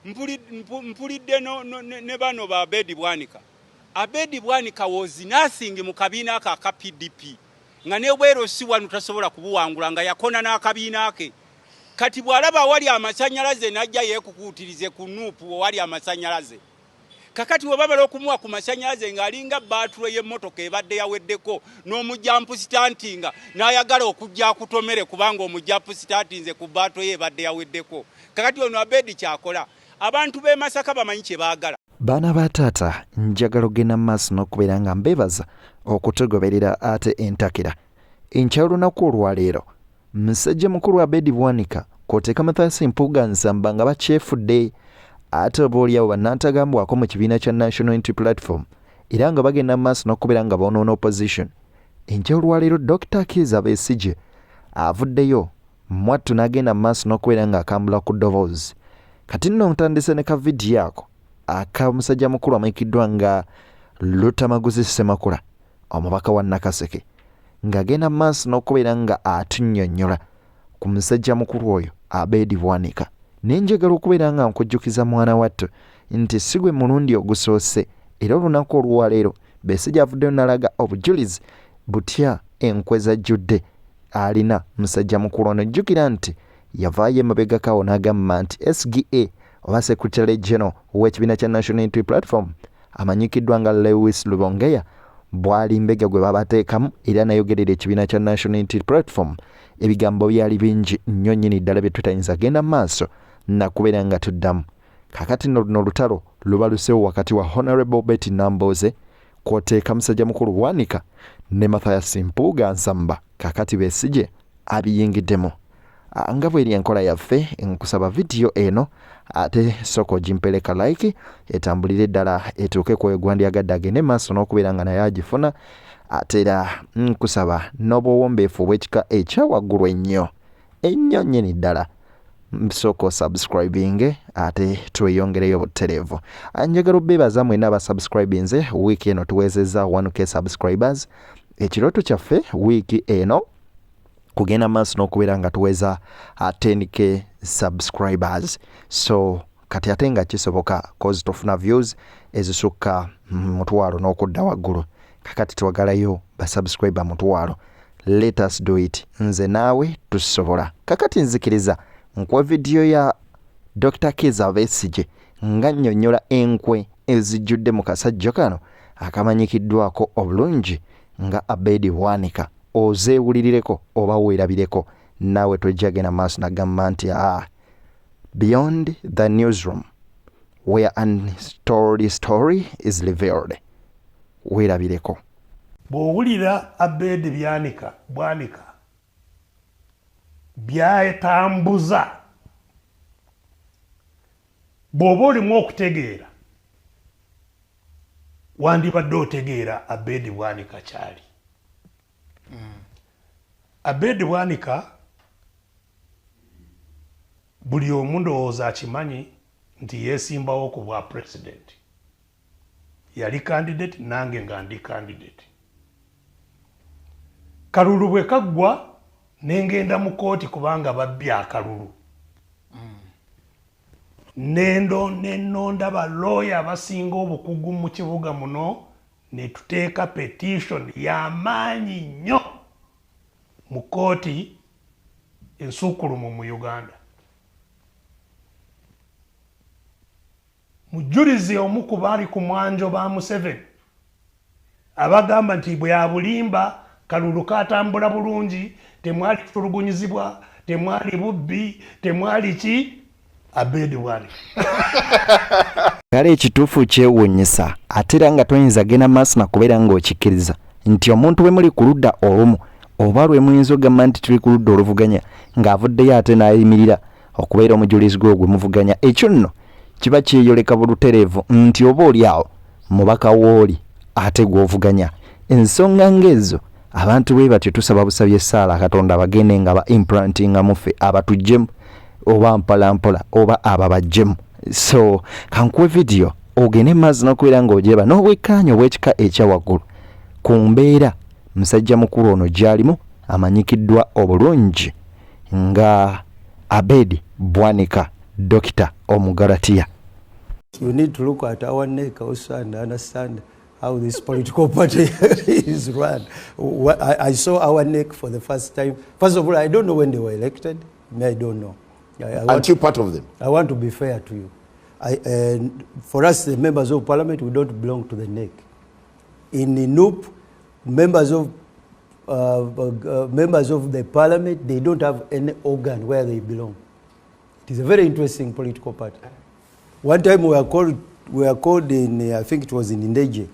Mpulidde ne bano ba Abedi Bwanika. Abedi Bwanika was nothing mu kabiina ako aka PDP, nga nebwero si wanu tasobola kubuwangula, nga yakona n'akabiina ke. Kati bw'alaba awali amasanyalaze n'ajja yeekukuutirize ku Nuupu owali amasanyalaze. Kakati bwe bamala okumuwa ku masanyalaze ng'alinga baatule y'emmotoka ebadde yaweddeko n'omujampusitantinga n'ayagala okujja akutomere kubanga omujampusitantinze ku baatule ye ebadde yaweddeko. Kakati ono Abedi kyakola, abantu b'e Masaka bamanyi kye baagala. Baana ba taata, njagala okugenda mu maaso n'okubeera nga mbeebaza okutugoberera ate entakera. Enkya y'olunaku olwaleero, Musajja mukulu Abedi Bwanika kw'oteeka Mathias Mpuuga Nsamba nga bakyefudde ate oba oliawo bannantagambwako mu kibiina kya National Unity Platform era nga bagenda mu maaso n'okubeera nga boonoona opposition. Enkya olwaleero Dokita Kiiza Besigye avuddeyo mwattu n'agenda mu maaso n'okubeera ng'akambula ku ddoboozi. Kati nno ntandise ne ka vidiyo ako aka musajja mukulu amanyikiddwa nga Luttamaguzi Ssemakula omubaka wa Nakaseke ng'agenda mu maaso n'okubeera nga atunnyonnyola ku musajja mukulu oyo Abedi Bwanika. Naye njagala okubeera nga nkujjukiza mwana wattu nti si gwe mulundi ogusoose era olunaku olwaleero Besigye avuddeyo n'alaga obujulizi butya enkwe z'ajjudde alina musajja mukulu ono. Jjukira nti yavaayo emabegako awo n'agamba nti SGA oba Secretary General w'ekibiina kya National Unity Platform amanyikiddwa nga Lewis Lubongeya bwali mbega gwe babateekamu era nayogerera ekibiina kya National Unity Platform. Ebigambo byali bingi nnyo nnyini ddala bye tutayinza genda maaso nakubeera nga tuddamu. Kakati nno luno olutalo lubalusewo wakati wa Honorable Betty Nambooze kwoteeka musajja mukulu Bwanika ne Mathias Mpuuga Nsamba. Kakati Besigye abiyingiddemu. Ah, nga bweri enkola yaffe, nkusaba vidiyo eno ate sooka ogimpeleka like etambulire ddala etuuke ku gwandyagadde agende maaso n'okubeera nga naye agifuna. Ate era nkusaba n'obuwombeefu obw'ekika ekya waggulu ennyo ennyo nnyini ddala, sooka osubscribinge ate tweyongereyo butereevu. Ah, njagala obeebaza mwena abasubscribinze. Wiiki eno tuwezezza 1K subscribers. Ekirooto kyaffe wiiki eno kugenda maaso n'okubeera nga tuweza 10K subscribers. So kati ate nga kisoboka cause tofuna views ezisukka 1,000 n'okudda waggulu. Kakati twagalayo basubscriber 1,000. Let us do it, nze naawe tusobola. Kakati nzikiriza nkuwa vidiyo ya Dr. Kiza Besigye nga nnyonnyola enkwe ezijjudde mu kasajja kano akamanyikiddwako obulungi nga Abedi Bwanika, ozeewulirireko oba weerabireko naawe. Tojja genda maaso nagamba nti beyond the newsroom where untold story is revealed. Weerabireko. Bw'owulira Abedi Byanika Bwanika byatambuza, bw'oba olimu okutegeera, wandibadde otegeera Abedi Bwanika kyali. Abedi Bwanika buli omu ndowooza akimanyi nti yeesimbawo ku bwa pulezidenti, yali candidate, nange nga ndi candidate. Kalulu bwe kaggwa nengenda mu kooti kubanga babbye akalulu. Nendo nenonda balooya abasinga obukugu mu kibuga muno, netuteeka petition y'amaanyi nnyo mu kooti ensukkulumu mu Uganda. Mujulizi omu ku baali ku mwanjo ba Museveni abagamba nti byabulimba, kalulu katambula bulungi, temwali kutulugunyizibwa, temwali bubbi, temwali ki, Abedi Bwanika. Kale ekituufu kyewuunyisa ate era nga toyinza genda maaso na kubeera ng'okikkiriza nti omuntu bwe muli ku ludda olumu oba lwe muyinza okugamba nti tuli ku ludda oluvuganya ng'avuddeyo ate n'ayimirira okubeera omujulizi gwe gwe muvuganya. Ekyo nno kiba kyeyoleka bulutereevu nti oba oli awo mubaka wooli ate gw'ovuganya. Ensonga ng'ezo abantu bwe batyo tusaba busabi essaala Katonda bagende nga ba implantinga muffe abatuggyemu oba mpola mpola oba ababaggyemu. So kankuwe vidiyo ogende maaso n'okubeera ng'ogyeba n'obwekkaanya obw'ekika ekya waggulu ku mbeera musajja mukulu ono gy'alimu amanyikiddwa obulungi nga Abedi Bwanika Dokita. Omugalatiya. You need to look at our NEC also and understand how this political party is run. I saw our NEC for the first time. First of all, I don't know when they were elected. I don't know. Aren't you part of them? I want to be fair to you. For us, the members of parliament, we don't belong to the NEC. In the NUP, members of the parliament, they don't have any organ where they belong. It is a very interesting political party. One time we were called in, I think it was in Ndeje,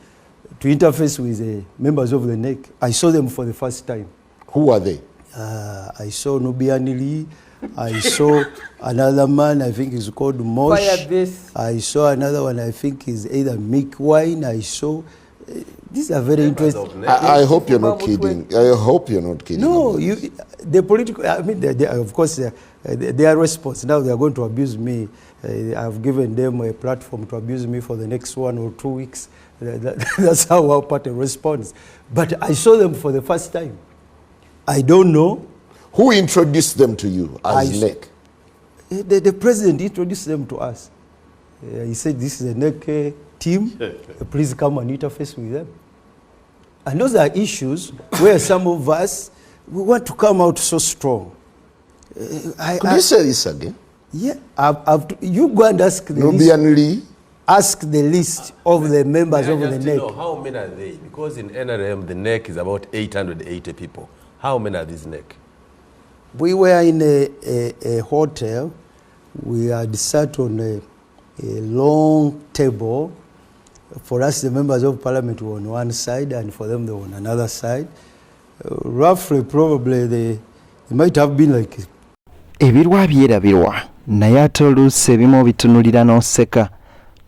to interface with the members of the NEC. I saw them for the first time. Who are they? I saw Nubian Lee. I saw another man, I think he's called Mosh. I saw another one, I think is either Mick Wine. I saw. These are very interesting. I hope you're not kidding. I hope you're not kidding. No, the political, I mean, they, of course, their response, now they are going to abuse me. I've given them a platform to abuse me for the next 1 or 2 weeks. That's how our party responds. But I saw them for the first time. I don't know. Who introduced them to you as NEC? The president introduced them to us. He said, this is a NEC team. Please come and interface with them. And those are issues where some of us, we want to come out so strong. Could you say this again? Yeah. You go and ask the Nubian Lee. Ask the list of the members of the NEC. Know, how many are they? Because in NRM, the NEC is about 880 people. How many are these NEC? We were in a hotel. We had sat on a long table. For us, the members of parliament were on one side, and for them, they were on another side. Roughly, probably, they might have been like... Ebirwa byerabirwa, naye ate oluusi ebimu obitunulira n'oseka,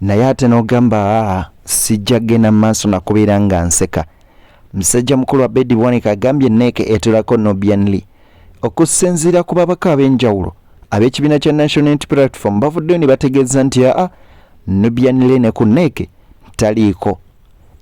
naye ate n'ogamba sijja genda maaso nakubeera nga nseka. Musajja mukulu Abedi Bwanika agambye NEC etulako Nubian Lee. Okusinziira ku babaka ab'enjawulo ab'ekibiina kya National Unity Platform bavuddeyo ne bategeeza nti Nubian Lee ne ku NEC taliiko,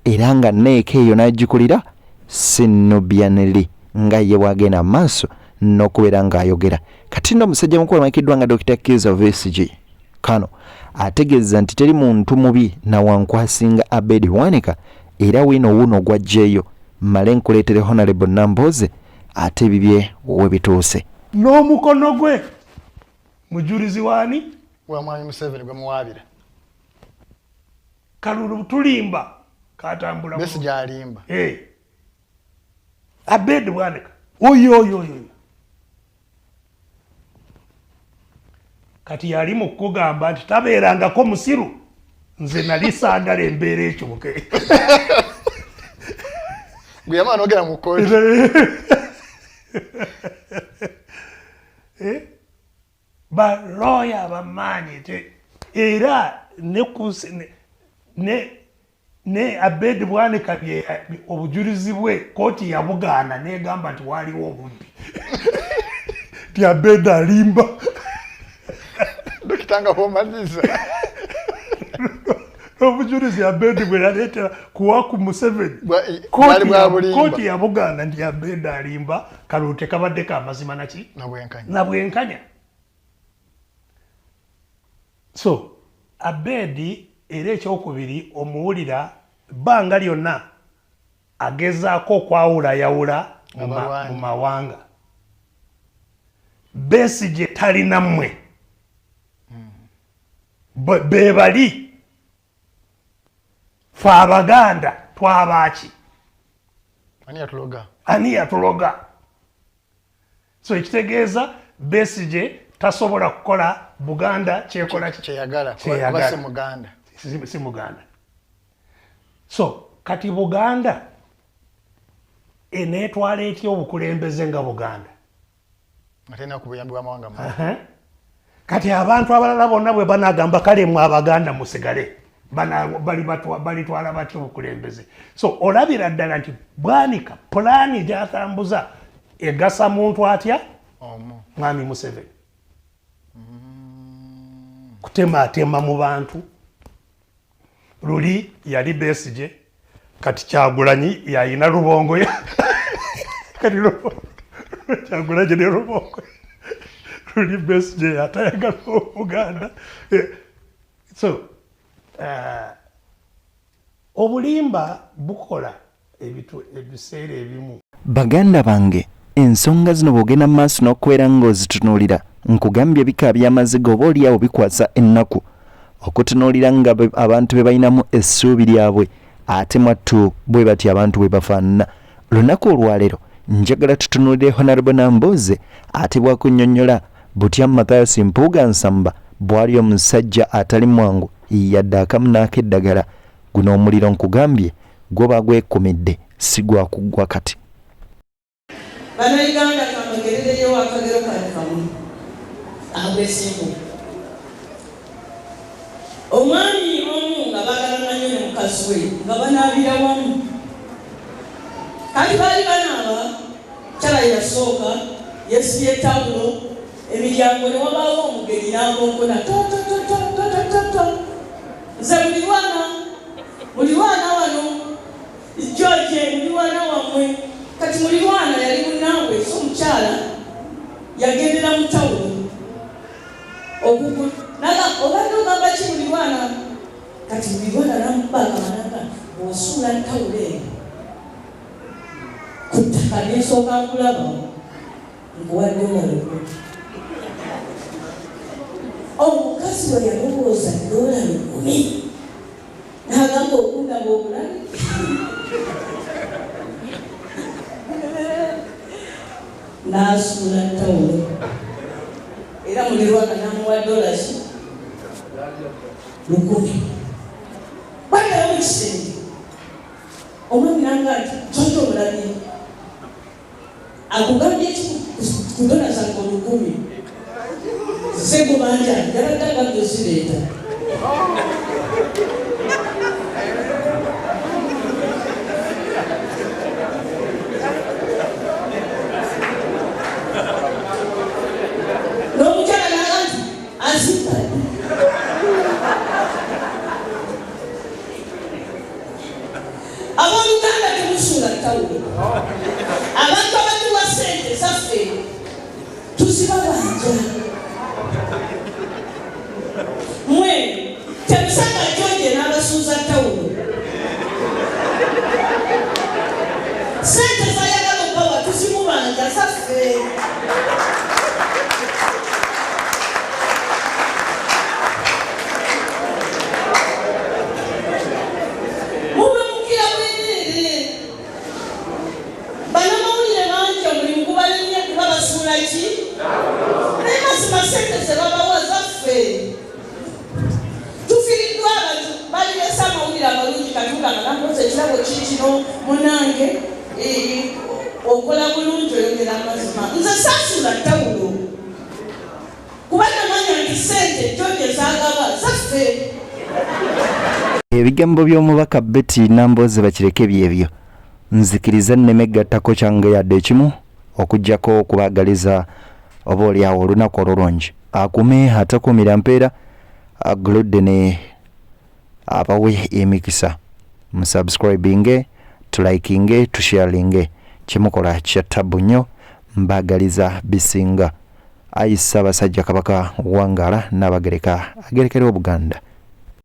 era nga NEC eyo n'agikulira si Nubian Lee nga ye bw'agenda maaso n'okubeera ng'ayogera. Kati nno omusajja mukulu amanyikiddwa nga Dr. Kizza Besigye kano ategeeza nti teri muntu mubi nawankwasinga Abedi Bwanika, era wiino wuno gw'aggyeeyo mmale nkuleetere Honorable Nambooze ate bibye we bituuse. N'omukono gwe mujulizi waani? Wa Mwami Museveni gwe muwaabira. Kalulu tulimba katambula. Besigye alimba. Hey. Abedi Bwanika. Oyo oyo oyo. Kati yali mu kugamba nti tabeerangako musiru, nze nali saagala embeera ekyuke. Gwe yamala n'ogera mu kkooti. Balooya abamaanyi era ne Abedi Bwanika obujulizi bwe kkooti yabugaana n'egamba nti waaliwo obubbi. Nti Abedi alimba. Dokitanga bw'omaliza. Obujulizi Abedi bwe yaleetera kuwa ku Museveni. Kkooti yabugaana nti Abedi alimba, kalulu tekabaddeko amazima naki? Na bwenkanya. So, Abedi era ekyokubiri omuwulira bbanga lyonna agezaako okwawulayawula mu mawanga. Besigye talina mmwe. Be bali fe Abaganda twabaaki? Ani yatuloga? Ani yatuloga? So ekitegeeza Besigye tasobola kukola Buganda kyekola kyeyagala kuba si Muganda. Si Muganda. So kati Buganda eneetwala etya obukulembeze nga Buganda? Ate kubuyambi bw'amawanga amalala. Kati abantu abalala bonna bwe banagamba kale mwe Abaganda musigale, balitwala batya obukulembeze? So olabira ddala nti Bwanika pulaani gy'atambuza egasa muntu atya? Mwami Museveni. Kutematema mu bantu. Luli yali Besigye, kati Kyagulanyi yayina Rubongo. Kati Kyagulanyi ne Rubongo. Luli Besigye yatayagala Obuganda. So obulimba bukola ebiseera ebimu. Baganda bange ensonga zino bw'ogenda mu maaso n'okubeera ng'ozitunuulira nkugambye bikaabya amaziga oba oliawo bikwasa ennaku okutunuulira nga abantu be balinamu essuubi lyabwe ate mwattu bwe batyo abantu bwe bafaanana. Olunaku olwaleero njagala tutunuulire Honorable Nambooze ate bwakunnyonnyola butya Mathias Mpuuga Nsamba bw'ali omusajja atali mwangu yadde akamu n'akeddagala. Guno omuliro nkugambye gwo bagwekumidde si gwa kuggwa kati. Bannayuganda kambagerereyo akagero kano kamu ak'obwesimbu. Omwami omu nga baagalana nnyo ne mukazi we nga banaabira wamu. Kati baali banaaba, mukyala yasooka yeesibye ettawulo, emiryango ne wabaawo omugenyi n'akonkona to-to-to-to-to-to-to. Nze mulirwana, mulirwana wano. George mulirwana wammwe. Kati mulirwana yali munnaabwe, so omukyala yagendera mu tawulo okugulu naga obadde ogamba ki mulirwana? Kati mulirwana namukuba akamananga bw'osuula tawulo eyo ku ttaka nensooka nkulaba nkuwa dola 1000. Omukazi bwe yalowooza dola 1000 n'agamba okundaba obulabi. N'asuula tawulo era mulirwana n'amuwa dola ki 1000. Baddayo mu kisenge omwami nanga nti George omulabye akugambye ki ku dola zange 1000? Segubanja yabadde agambye ozireeta. N'omukyala n'agamba nti azimpadde. Abooluganda temusuula ttawulo. Abantu abatuwa ssente zaffe tuzibabanja. Mwe temusanga George n'abasuuza ttawulo. Ssente z'ayagala okubawa tuzimubanja zaffe. Mube mukira bwereere. Bannamawulire bangi omulimu gubalemye kuba basuula ki? Naye mazima ssente ze babawa zaffe. Tufiiriddwa abantu baleese amawulire amalungi katugamba Nambooze ekirabo kiikino munnange okola bulungi oyogera amazima. Nze saasuula ttawulo kuba namanya nti ssente George z'agaba zaffe. Ebigambo by'omubaka Betty Nambooze bakireke byebyo. Nzikiriza nneme gattako kyange yadde ekimu okuggyako okubaagaliza oba oliawo olunaku olulungi. Akume atakuumira mpeera, aguludde ne abawe emikisa. Musubscribinge, tulikinge, tusharinge. Kyemukola kya ttabu nnyo, mbaagaliza bisinga. Ayi Ssaabasajja Kabaka wangaala Nnaabagereka agerekere Obuganda.